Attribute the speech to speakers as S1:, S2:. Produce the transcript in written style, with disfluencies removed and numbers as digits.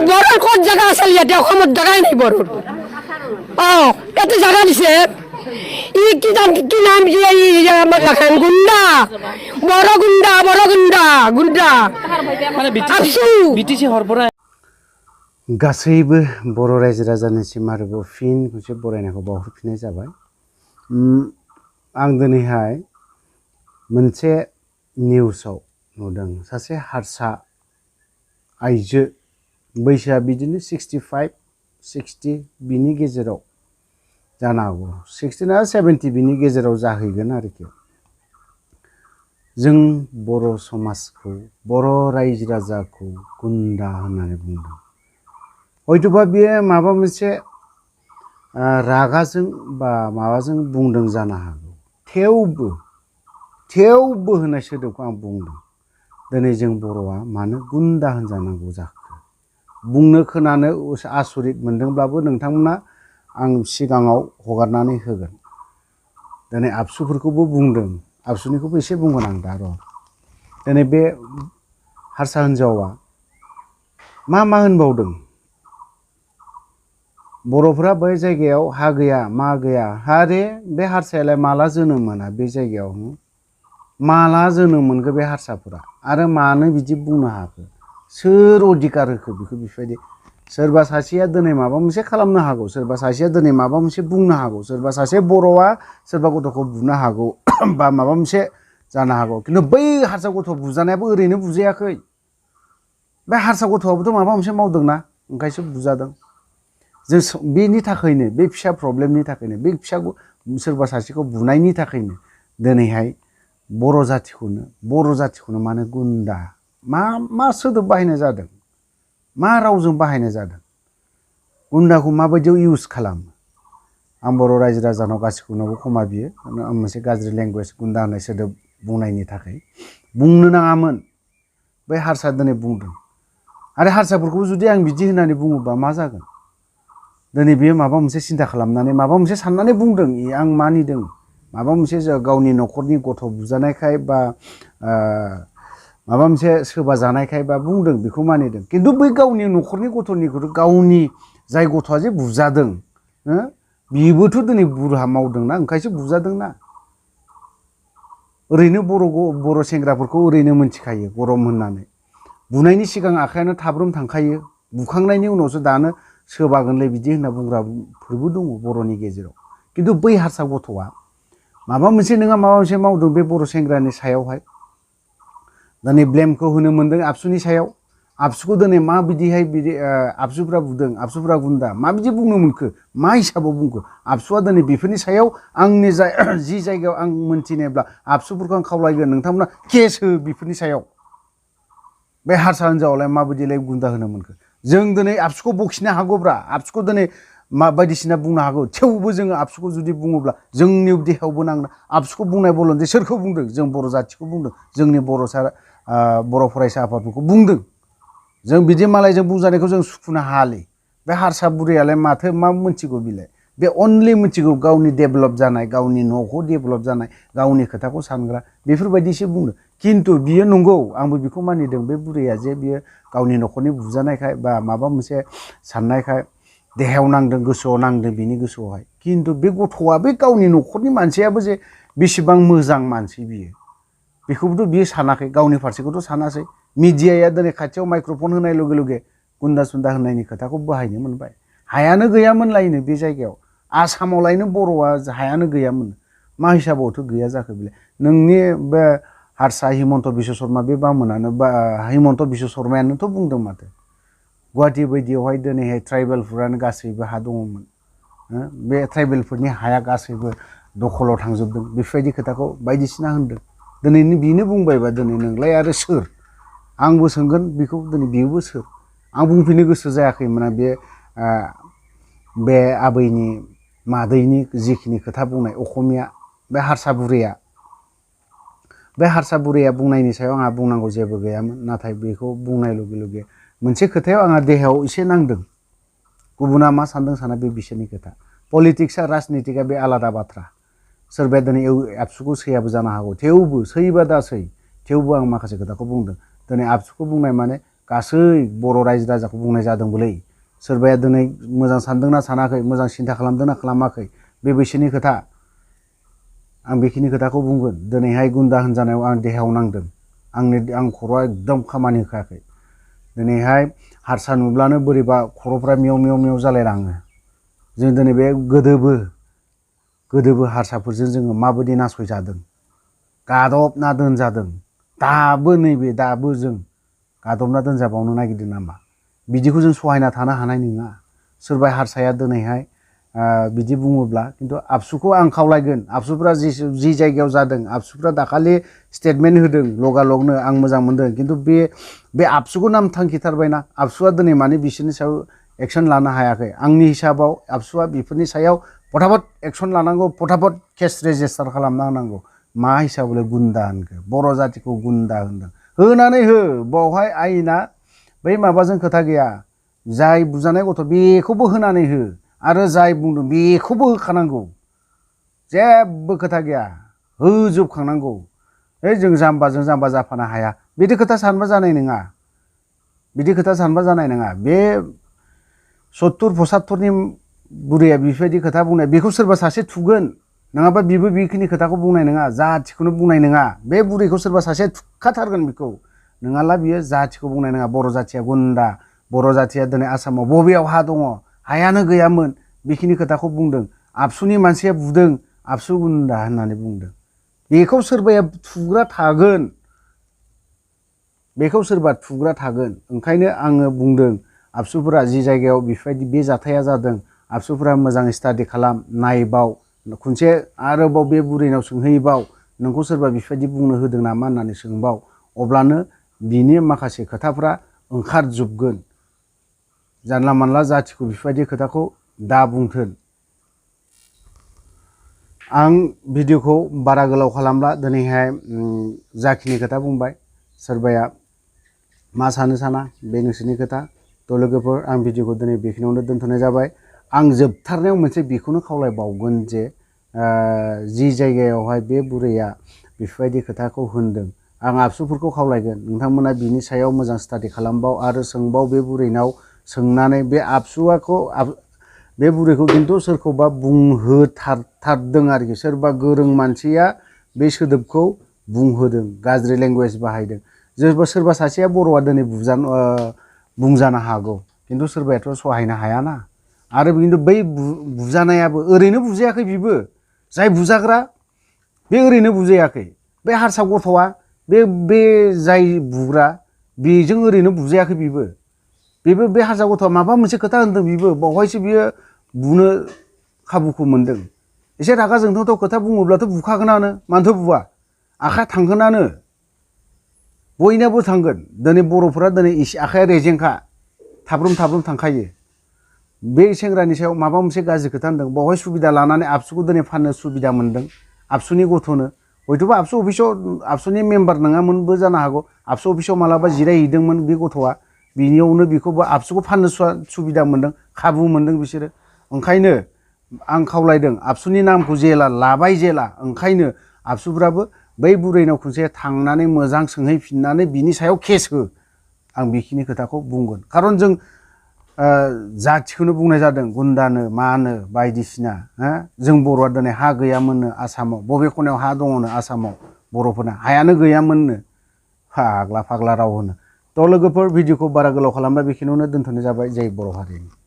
S1: বড় কোন জায়গা আছে ইয়াতে অসমত জায়গাই নাই বড় এত জায়গা দিছে ই কি নাম যে আমার লেখেন গুন্ডা বড় গুন্ডা গুন্ডা
S2: মানে
S1: আফসু
S2: বিটিসি হরপরা
S3: गासैबो बर' रायजो राजानिसिम आरोबाव फिन खनसे बरायनायखौ बावहरफिननाय जाबाय। आं दिनैहाय मोनसे निउसाव नुदों सासे हारसा आइजो बैसोआ बिदिनो 65 60 बिनि गेजेराव जानो हागौ 60 ना 70 बिनि गेजेराव जाहैगोन आरोखि। जों बर' समाजखौ बर' रायजो राजाखौ गुन्दा होननानै बुंदों। हयतोबा बियो माबा मोनसे रागाजों बा माबाजों बुंदों जानो हागौ। थेवबो होननाय सोदोबखौ आं बुंदों। दिनै जों बर'आ मानो गुन्दा होनजानांगौ जाखो? बुंनो खोनानो आसरित मोनदोंब्लाबो नोंथांमोना आं सिगाङाव हगारनानै होगोन। दिनै आबसुफोरखौबो बुंदों, आबसुनिखौबो एसे बुंगोन आं दा र'। दिनै बे हारसा हिन्जावा मा होनबावदों? बर'फोरा बै जायगायाव हा गैया मा गैया। हारे बे हारसायालाय माला जोनोम मोना बे जायगायाव? माला जोनोम मोनखो बे हारसाफोरा? आरो मानो बिदि बुंनो हाखो? सोर अधिकार होखो बेखौ बेफोरबायदि? सोरबा सासेया दिनै माबा मोनसे खालामनो हागौ, सोरबा सासेया दिनै माबा मोनसे बुंनो हागौ, सोरबा सासे बर'आ सोरबा गथ'खौ बुनो हागौ बा माबा मोनसे जानो हागौ। खिन्थु बै हारसा गथ' बुजानायाबो ओरैनो बुजायाखै। बे हारसा गथ'आबोथ' माबा मोनसे मावदोंना, ओंखायसो बुजादों। जों बेनि थाखायनो, बे फिसा प्रब्लेमनि थाखायनो, बे फिसा सोरबा सासेखौ बुनायनि थाखायनो दिनैहाय बर' जाथिखौनो मानो गुन्दा मा सोदोब बाहायनाय जादों? मा रावजों बाहायनाय जादों? गुन्दाखौ माबायदियाव इउज खालामो? आं बर' रायजो राजानाव गासैखौबो क्षमा बियो मोनसे गाज्रि लेंगुवेज गुन्दा होननाय सोदोब बुंनायनि थाखाय। बुंनो नाङामोन। बै हारसा दिनै बुंदों। आरो हारसाफोरखौ जुदि आं बिदि होननानै बुङोबा मा जागोन? दिनै बियो माबा मोनसे सिन्था खालामनानै माबा मोनसे साननानै बुंदों। आं मानिदों। माबा मोनसे गावनि न'खरनि गथ' बुजानायखाय बा माबा मोनसे सोरबा जानायखाय बा बुंदों, बेखौ मानिदों। खिन्थु बै गावनि न'खरनि गथ'निखौथ' गावनि जाय गथ'आ जे बुजादों, बिबोथ' दिनै बुरहा मावदोंना, ओंखायसो बुजादोंना। ओरैनो बर' सेंग्राफोरखौ ओरैनो मोनथिखायो गरम होननानै। बुनायनि सिगां आखायानो थाब्रोम थांखायो। बुखांनायनि उनावसो दानो सोबागोनलै बिदि होनना बुंग्राफोरबो दङ बर'नि गेजेराव। खिन्थु बै हारसा गथ'आ माबा मोनसे नङा माबा मोनसे मावदों बे बर' सेंग्रानि सायावहाय। दिनै ब्लेमखौ होनो मोनदों आबसुनि सायाव। आबसुखौ दिनै माबायदिहाय बिदि आबसुफ्रा बुदों, आबसुफ्रा गुन्दा माबायदि बुंनो मोनखो? मा हिसाबाव बुंखो? आबसुआ दिनै बेफोरनि सायाव आंनि जि जायगायाव आं मोनथिनायब्ला आबसुफोरखौ आं खावलायगोन, नोंथांमोना केस हो बेफोरनि सायाव। बे हारसा हिन्जावालाय माबायदिलाय गुन्दा होनो मोनखो? जों दिनै आबसुखौ बखिनो हागौब्रा, आबसुखौ दिनै बायदिसिना बुंनो हागौ। थेवबो जोङो आबसुखौ जुदि बुङोब्ला जोंनि देहायावबो नांना। आबसुखौ बुंनाय बल'दि सोरखौ बुंदों? जों बर' जाथिखौ बुंदों। जोंनि बर' फरायसा आफादफोरखौ बुंदों। जों बिदि मालायजों बुंजानायखौ जों सुखुनो हायालै। बे हारसा बुरैयालाय माथो मा मोनथिगौ बिलाय? बे अनलि मिथिगौ गावनि डेभेलप जानाय, गावनि न'खौ डेभेलप जानाय, गावनि खोथाखौ सानग्रा बेफोरबायदिसो बुंदों। खिन्थु बियो नंगौ, आंबो बेखौ मानिदों। बे बुरैया जे बियो गावनि न'खरनि बुजानायखाय बा माबा मोनसे साननायखाय देहायाव नांदों, गोसोआव नांदों बिनि गोसोआवहाय। खिन्थु बे गथ'आ बे गावनि न'खरनि मानसियाबो जे बेसेबां मोजां मानसि बियो, बेखौबोथ' बियो सानाखै। गावनि फारसेखौथ' सानासै। मिडियाया दिनै खाथियाव माइक्र'फन होनाय लगे लगे गुन्दा सुन्दा होननायनि खोथाखौ बाहायनो मोनबाय। हायानो गैयामोन लायनो बे जायगायाव। आसामाव लायनो बर'आ हायानो गैयामोन। मा हिसाबावथ' गैया जाखो बेलाय? नोंनि बे हारसा हिमन्त बिश्व शर्मा बे बामोनानो बा हिमन्त बिश्व शर्मायानोथ' बुंदों माथो। गुवाहाटि बायदियावहाय दिनैहाय ट्राइबेलफोरानो गासैबो हा दङमोन। बे ट्राइबेलफोरनि हाया गासैबो दखलाव थांजोबदों। बेफोरबायदि खोथाखौ बायदिसिना होनदों। दिनै बेनो बुंबायबा दिनै नोंलाय आरो सोर? आंबो सोंगोन बेखौ, दिनै बेबो सोर? आं बुंफिननो गोसो जायाखैमोन। बे आबैनि मादैनि जिखिनि खोथा बुंनाय अखमिया, बे हारसा बुरैया बुंनायनि सायाव आंहा बुंनांगौ जेबो गैयामोन। नाथाय बेखौ बुंनाय लगे लगे मोनसे खोथायाव आंहा देहायाव एसे नांदों। गुबुना मा सानदों साना बे बिसोरनि खोथा। पलिटिक्सआ, राजनितिकआ बे आलादा बाथ्रा। सोरबाया दिनै आबसुखौ सैयाबो जानो हागौ। थेवबो सैबा दा सै, थेवबो आं माखासे खोथाखौ बुंदों। दिनै आबसुखौ बुंनाय माने गासै बर' रायजो राजाखौ बुंनाय जादोंबोलै सोरबाया दिनै मोजां सानदोंना सानाखै मोजां सिन्था खालामदोंना खालामाखै बे बैसोनि खोथा आं बेखिनि खोथाखौ बुंगोन दिनैहाय गुन्दा होनजानायाव आं देहायाव नांदों आं खर'आ एकदम खामानि होखायाखै दिनैहाय हारसा नुब्लानो बोरैबा खर'फ्रा मेव मेव मेव जालायलाङो जों दिनै बे गोदोबो हारसाफोरजों जोङो माबायदि नासयजादों गादबना दोनजादों दाबो जों गादबना दोनजाबावनो नागिरदों नामा बिदिखौ जों सहायना थानो हानाय नङा सोरबा हारसाया दिनैहाय बिदि बुङोब्ला खिन्थु आबसुखौ आं खावलायगोन आबसुफ्रा जि जायगायाव जादों आबसुफ्रा दाखालि स्टेटमेन्ट होदों लगालगनो आं मोजां मोनदों खिन्थु बे आबसुखौ नाम थांखिथारबायना आबसुआ दिनै माने बिसोरनि सायाव एक्सन लानो हायाखै आंनि हिसाबाव आबसुआ बेफोरनि सायाव फटाफट एक्सन लानांगौ फटाफट केस रेजिस्टार खालामना होनांगौ मा हिसाबै गुन्दा होनखो बर' जातिखौ गुन्दा होनदों होनानै हो बावहाय आयेना बै माबाजों खोथा गैया जाय बुजानाय गथ' बेखौबो होनानै हो आरो जाय बुंदों बेखौबो होखानांगौ जेबो खोथा गैया होजोबखानांगौ जों जाम्बाजों जाम्बा जाफानो हाया बिदि खोथा सानबा जानाय नङा बे 70-75 बुरैया बेफोरबायदि खोथा बुंनाय बेखौ सोरबा सासे थुगोन नङाबा बेबो बेखिनि खोथाखौ बुंनाय नङा जाथिखौनो बुंनाय नङा बे बुरैखौ सोरबा सासे थुखाथारगोन बेखौ नङाला बियो जाथिखौ बुंनाय नङा बर' जाथिया गुन्दा बर' जाथिया दिनै आसामाव बबेयाव हा दङ हायानो गैयामोन बेखिनि खोथाखौ बुंदों आबसुनि मानसिया बुदों आबसु गुन्दा होननानै बुंदों बेखौ सोरबाया थुग्रा थागोन ओंखायनो आङो बुंदों आबसुफोरा जि जायगायाव बेफोरबायदि बे जाथाया जादों आबसुफोरा मोजाङै स्टाडि खालाम नायबाव खनसे आरोबाव बे बुरैनाव सोंहैबाव नोंखौ सोरबा बेफोरबायदि बुंनो होदों नामा होननानै सोंबाव अब्लानो बिनि माखासे खोथाफ्रा ओंखारजोबगोन जानला मानला जाथिखौ बेफोरबायदि खोथाखौ दा बुंथों आं भिडिअखौ बारा गोलाव खालामला दिनैहाय जाखिनि खोथा बुंबाय सोरबाया मा सानो साना बे नोंसोरनि खोथा थ' लोगोफोर आं भिडिअखौ दिनै बेखिनियावनो दोनथ'नाय जाबाय आं जोबथारनायाव मोनसे बेखौनो खावलायबावगोन जे जि जायगायावहाय बे बुरैया बेफोरबायदि खोथाखौ होनदों आं आबसुफोरखौ खावलायगोन नोंथांमोना बिनि सायाव मोजां स्टाडि खालामबाव आरो सोंबाव बे बुरैनाव सोंनानै बे बे बुरैखौ खिन्थु सोरखौबा बुंहोथारदों आरोखि सोरबा गोरों मानसिया बे सोदोबखौ बुंहोदों गाज्रि लेंगुवेज बाहायदों सोरबा सासेया बर'आ दिनै बुंजानो हागौ खिन्थु सोरबायाथ' सहायनो हायाना आरो खिन्थु बै बुजानायाबो ओरैनो बुजायाखै बिबो जाय बुजाग्रा बे ओरैनो बुजायाखै बे हारसा गथ'आ बे जाय बुग्रा बेजों ओरैनो बुजायाखै बिबो बे हारसा गथ'आ माबा मोनसे खोथा होनदों बिबो बावहायसो बियो बुनो खाबुखौ मोनदों एसे रागा जोंथावथाव खोथा बुङोब्लाथ' बुखागोनानो मानोथो बुवा आखाया थांगोनानो बयनाबो थांगोन दिनै बर'फोरा दिनै आखाया रेजेंखा थाब्रुम थांखायो बे सेंग्रानि सायाव माबा मोनसे गाज्रि खोथा होनदों बावहाय सुबिदा लानानै आबसुखौ दिनै फाननो सुबिदा मोनदों आबसुनि गथ'नो हयथ'बा आबसु अफिसाव आबसुनि मेम्बार नङामोनबो जानो हागौ आबसु अफिसाव मालाबा जिरायहैदोंमोन बे गथ'आ बिनियावनो बेखौबो आबसुखौ फाननो सुबिदा मोनदों खाबु मोनदों बिसोरो ओंखायनो आं खावलायदों आबसुनि नामखौ लाबाय जेला ओंखायनो आबसुफ्राबो बै बुरैनाव खनसे थांनानै मोजां सोंहैफिननानै बिनि सायाव केस हो आं बेखिनि खोथाखौ बुंगोन खारन जों जाथिखौनो बुंनाय जादों गुन्दानो मानो बायदिसिना जों बर'आ दिनै हा गैयामोननो आसामाव बबे खनायाव हा दङनो आसामाव बर'फोरना हायानो गैयामोननो फाग्ला राव होनो थ' लोगोफोर भिडिअखौ बारा गोलाव खालामना बेखिनियावनो दोनथ'नाय जाबाय जय बर' हारिनि